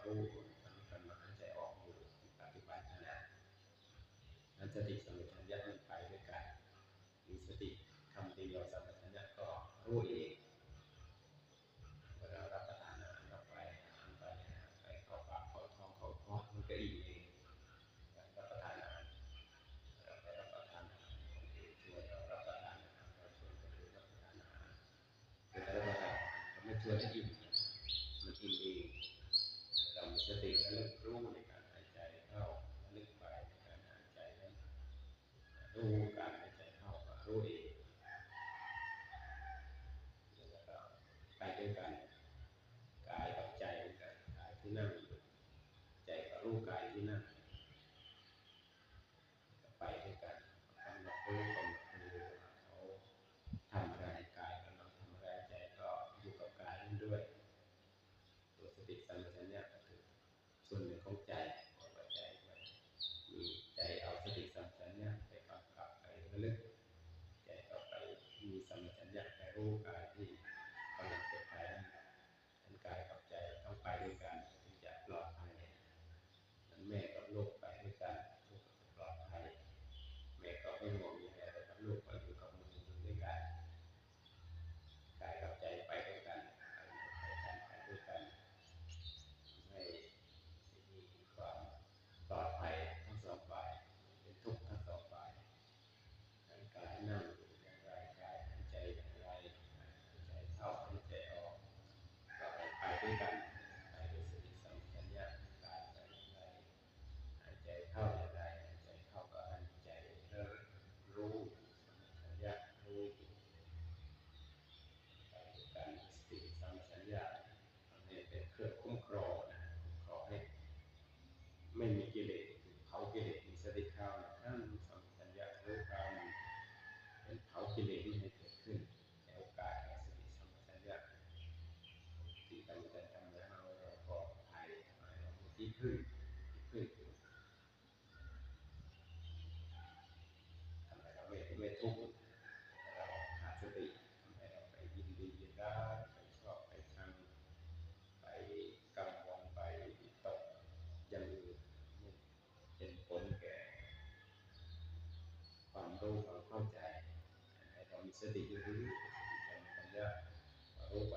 ຮູ້ ກຳມາຫາຍໃຈອອກຢູ່ ປະຕິບັດຫັ້ນນະ. ອັນສະຕິສຳປະຊັນຍະມັນໄປດ້ວຍກັນ. ມີສະຕິຄຳດຽວ ສຳປະຊັນຍະກໍຮູ້ເອງ. ເວລາຮັບປະທານອາຫານເຂົ້າໄປ ອາຫານໄປ ໄປເຂົ້າປາກເຂົ້າທ້ອງເຂົ້າທ້ອງ ມັນກໍອີ່ມເອງ. ການຮັບປະທານອາຫານ ໄປຮັບປະທານອາຫານ ຄົນອື່ນຊວນເຮົາຮັບປະທານອາຫານ ເຮົາຊວນຄົນອື່ນຮັບປະທານອາຫານ ເວລາຮັບປະທານອາຫານ ມັນຊວນໃຫ້ອີ່ມ ມັນອີ່ມເອງ. ເຮົາມີສະຕິລະລຶກຮູ້ໃນການຫາຍໃຈເຂົ້າ ລະລຶກໄປໃນການຫາຍໃຈນັ້ນ ຮູ້ກາຍຫາຍໃຈເຂົ້າກໍຮູ້ເອງ ແລ້ວກໍໄປດ້ວຍກັນ ກາຍກັບໃຈ ກາຍທີ່ນັ່ງຢູ່ ໃຈກໍຮູ້ກາຍທີ່ນັ່ງ ໄປດ້ວຍກັນ ກຳນົດຮູ້ ກຳນົດຮູ້ວ່າເຮົາທຳອະໄລ ກາຍກຳລັງທຳອະໄລ ໃຈກໍຢູ່ກັບກາຍນັ້ນດ້ວຍ. ຕົວສະຕິສຳປະຊັນຍະກໍຄືສ່ວນໜຶ່ງຂອງໃຈ ເພາະວ່າໃຈມັນມີ ໃຈເອົາສະຕິສຳປະຊັນຍະໄປກຳກັບ ໄປລະລຶກ ໃຈກໍໄປມີສຳປະຊັນຍະໄປຮູ້ກາຍທີ່ກຳລັງເປັນໄປນັ້ນ. ທັງກາຍກັບໃຈຕ້ອງໄປດ້ວຍກັນ ເຖິງຈະປອດໄພ. ແມ່ກັບລູກໄປດ້ວຍກັນ ລູກກໍຈະປອດໄພ. ແມ່ກໍເປັນຫ່ວງໃຍ ແຕ່ກັບລູກກໍຢູ່ກັບມື ຢູ່ດ້ວຍກັນ. ກາຍກັບໃຈໄປດ້ວຍກັນ ໄປນຳກັນ ໄປດ້ວຍກັນ ໃຫ້ມີຄວາມປອດໄພທັງສອງຝ່າຍ ເປັນທຸກທັງສອງຝ່າຍ. ກາຍນັ່ງຢ່າງໃດ ກາຍຫາຍໃຈຢ່າງໃດ ກາຍຫາຍໃຈເຂົ້າ ຫາຍໃຈອອກ ກໍໃຫ້ໄປດ້ວຍກັນ ໄປດ້ວຍສະຕິສຳປະຊັນຍະ. ກາຍໄປຢ່າງໃດ ຫາຍໃຈເຂົ້າຢ່າງໃດ ຫາຍໃຈເຂົ້າກໍຫາຍໃຈ ແລ້ວຮູ້ ສຳປະຊັນຍະຮູ້ຢູ່ ໄປດ້ວຍກັນ ສະຕິສຳປະຊັນຍະ ອັນນີ້ເປັນເຄື່ອງຄຸ້ມຄອງນະ ຄຸ້ມຄອງໃຫ້ ແມ່ນມີກິເລດ ເຜົາກິເລດ ມີສະຕິເຂົ້າ ທັງສຳປະຊັນຍະ ເຂົ້າ ເປັນເຜົາກິເລດນີ້ໃຫ້ເກີດຂຶ້ນໃນໂອກາດ ສະຕິສຳປະຊັນຍະ ທີ່ກຳຈັດທຳໃຫ້ເຮົາປອດໄພ ໃຫ້ເຮົາມີທີ່ເພິ່ງ ທີ່ເພິ່ງ ທຳໃຫ້ເຮົາເປັນທຸກ ເຮົາຂາດສະຕິ ທຳໃຫ້ເຮົາໄປຍິນດີຍິນຮ້າຍ ໄປຊອບໄປຊັງ ໄປກັງວົນ ໄປວິຕົກຢ່າງອື່ນ ເປັນຜົນແກ່ຄວາມຮູ້ຄວາມເຂົ້າໃຈ. ໃຫ້ເຮົາມີສະຕິຢູ່ດີ ສະຕິສຳປະຊັນຍະ ຮູ້ໄປ